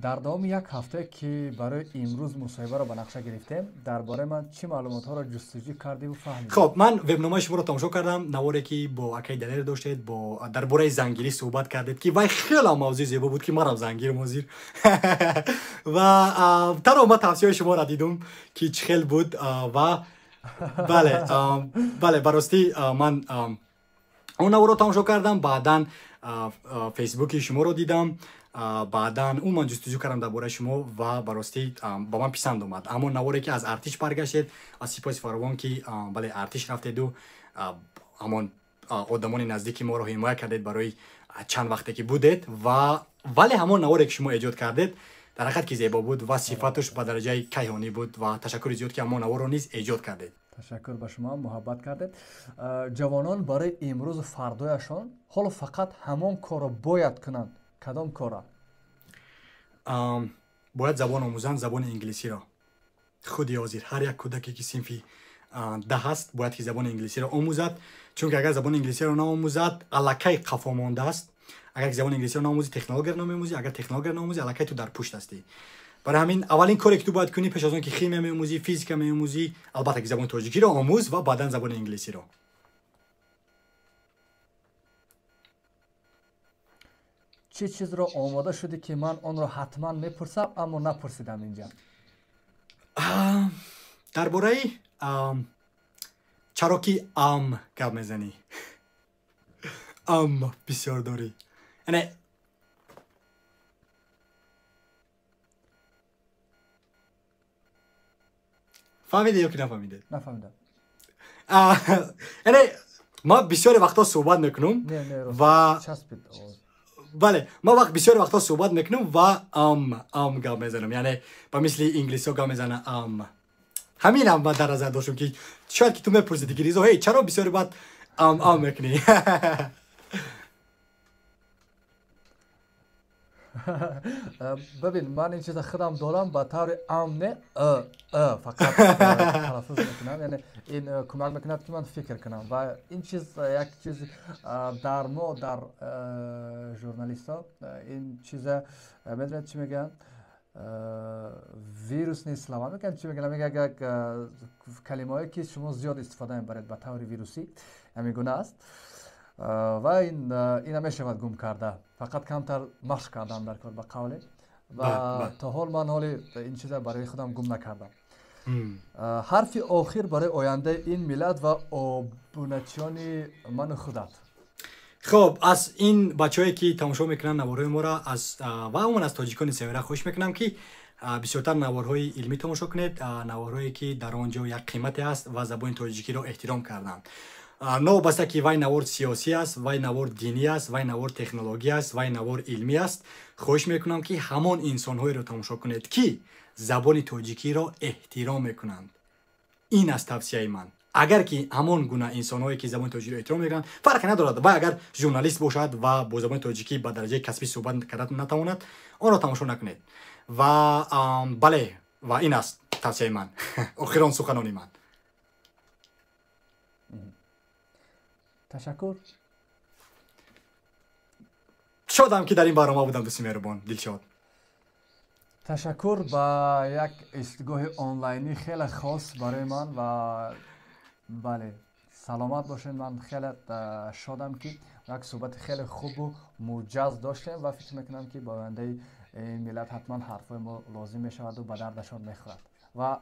[SPEAKER 1] Дар давоми як ҳафтае ки барои имрӯз мусоҳибаро ба нақша гирифтем, дар бораи ман чӣ маълумотҳоро ҷустуҷӯ кардиву фаҳмидӣ?
[SPEAKER 2] Хоб, ман вебномаи шуморо тамошо кардам, наворе ки бо акаи Далер доштед, бо дар бораи зангирӣ суҳбат кардед, ки вай хеле мавзӯи зебо буд ки манам зангирам ҳозир. Ва танҳо ман тавсияи шуморо дидум ки чӣ хел буд. Ва бале, бале, ба ростӣ ман он наворро тамошо кардам, баъдан фейсбуки шуморо дидам, баъдан умуман ҷустуҷӯ кардам дар бораи шумо ва ба ростӣ ба ман писанд омад. Ҳамон наворе ки аз артиш баргаштед, аз сипоси фаровон ки бале, артиш рафтеду ҳамон одамони наздики моро ҳимоя кардед барои чанд вақте ки будед. Ва вале ҳамон наворе ки шумо эҷод кардед дар ҳақиқат ки зебо буд ва сифаташ ба дараҷаи кайҳонӣ буд ва ташаккури зиёд ки ҳамон наворро низ эҷод кардед.
[SPEAKER 1] Ташаккур ба шумо, муҳаббат кардед. Ҷавонон барои имрӯзу фардояшон ҳоло фақат ҳамон корро бояд кунанд. Кадом кора?
[SPEAKER 2] Бояд забон омӯзанд, забони инглисиро. Худи ҳозир ҳар як кӯдаке ки синфи 10 аст, бояд ки забони инглисиро омӯзад, чунки агар забони инглисиро наомӯзад, аллакай қафо мондааст. Агар забони инглисиро наомӯзӣ, технологияро намеомӯзӣ, агар технологияро наомӯзӣ, аллакай ту дар пушт ҳастӣ. Барои ҳамин аввалин коре ки ту бояд кунӣ пеш аз он ки химия меомӯзӣ, физика меомӯзӣ, албатта ки забони тоҷикиро омӯз ва баъдан забони инглисиро.
[SPEAKER 1] Чӣ чизро омода шудӣ ки ман онро ҳатман мепурсам, аммо напурсидам инҷа?
[SPEAKER 2] Дар бораи чаро ки ам гап мезанӣ? Ам бисёр дорӣ. Яъне фаҳмидӣ ё ки нафаҳмидӣ?
[SPEAKER 1] Нафаҳмидам.
[SPEAKER 2] Яъне ман бисёре вақтҳо суҳбат мекунам ва бале, ман вақт бисёре вақтҳо суҳбат мекунам ва ам гап мезанам, яъне ба мисли инглисҳо гап мезанам ам. Ҳаминам ман дар назар доштам ки шояд ки ту мепурсидӣ ки Ризо, ҳей, чаро бисёре баъд ам мекунӣ?
[SPEAKER 1] Бибин, ман ин чиза худам дорам, ба таври ам не, фақат талаффуз мекунам, яъне ин кӯмак мекунад ки ман фикр кунам ва ин чиз як чиз дар мо, дар журналистҳо ин чиза медонед чӣ мегӯянд? Вирусни слова мегӯянд, чӣ мегӯянд? Мегӯянд як калимаҳое ки шумо зиёд истифода мебаред ба таври вирусӣ, ҳамин гуна аст ва ина мешавад гум карда, фақат камтар машқ кардам дар кор ба қавле ва то ҳол ман ҳоли ин чиза барои худам гум накардам. Ҳарфи охир барои ояндаи ин миллат ва обуначиёни ману худат.
[SPEAKER 2] Хоб, аз ин бачаҳое ки тамошо мекунанд наворҳои моро ва умуман аз тоҷикони севера хоҳиш мекунам ки бисёртар наворҳои илмӣ тамошо кунед, наворҳое ки дар он ҷо як қимате аст ва забони тоҷикиро эҳтиром карданд. Новобаста ки вай навор сиёсӣ аст, вай навор динӣ аст, вай навор технология аст, вай навор илмӣ аст, хоҳиш мекунам ки ҳамон инсонҳоеро тамошо кунед ки забони тоҷикиро эҳтиром мекунанд. Ин аст тавсияи ман. Агар ки ҳамон гуна инсонҳое ки забони тоҷикиро эҳтиром мекунанд, фарқе надорад вай агар журналист бошад ва бо забони тоҷикӣ ба дараҷаи касбӣ суҳбат карда натавонад, онро тамошо накунед. Ва бале, ва ин аст тавсияи ман, охирон суханони ман.
[SPEAKER 1] Ташаккур.
[SPEAKER 2] Шодам ки дар ин барнома будам, дӯсти меҳрубон Дилшод.
[SPEAKER 1] Ташаккур ба як истгоҳи онлайнӣ хеле хос барои ман ва бале, саломат бошед. Ман хеле шодам ки як суҳбати хеле хубу муҷаз доштем ва фикр мекунам ки ба ояндаи ин миллат ҳатман ҳарфҳои мо лозим мешаваду ба дардашон мехӯрад ва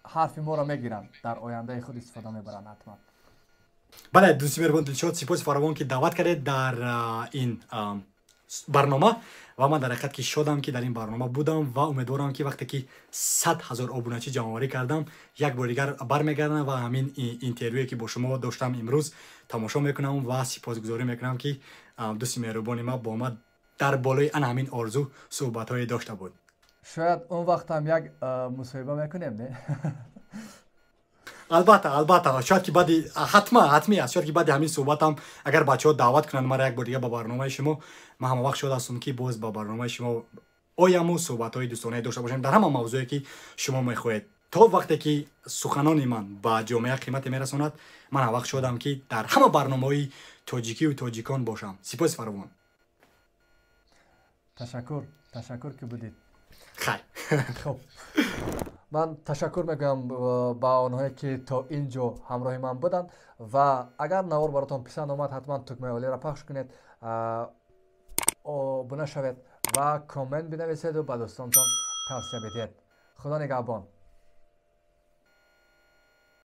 [SPEAKER 1] ҳарфи моро мегиранд, дар ояндаи худ истифода мебаранд ҳатман.
[SPEAKER 2] Бале, дӯсти меҳрубон Дилшод, сипоси фаровон ки даъват кардед дар ин барнома ва ман дар ҳақиқат ки шодам ки дар ин барнома будам ва умедворам ки вақте ки 100 000 обуначӣ ҷамъоварӣ кардам, як бори дигар бармегардам ва ҳамин интервюе ки бо шумо доштам имрӯз тамошо мекунам ва сипосгузорӣ мекунам ки дӯсти меҳрубони ман бо ман дар болои ана ҳамин орзу суҳбатҳое дошта буд.
[SPEAKER 1] Шояд он вақтам як мусоҳиба мекунем, не?
[SPEAKER 2] Албатта, албатта, шояд ки баъди ҳатмӣ аст, шояд ки баъди ҳамин суҳбатам агар бачаҳо даъват кунанд маро як бор дига ба барномаи шумо, ман ҳама вақт шод ҳастам ки боз ба барномаи шумо ояму суҳбатҳои дӯстонае дошта бошем дар ҳама мавзӯе ки шумо мехоҳед. То вақте ки суханони ман ба ҷомеа қимате мерасонад, ман ҳама вақт шодам ки дар ҳама барномаҳои тоҷикию тоҷикон бошам. Сипоси фаровон.
[SPEAKER 1] Ташаккур, ташаккур ки будед.
[SPEAKER 2] Хайр.
[SPEAKER 1] Хуб, ман ташаккур мегӯям ба онҳое ки то ин ҷо ҳамроҳи ман буданд ва агар навор баротон писанд омад, ҳатман тугмаи олиро пахш кунед, обуна шавед ва коммент бинависеду ба дӯстонтон тавсия бидиҳед. Худо нигаҳбон.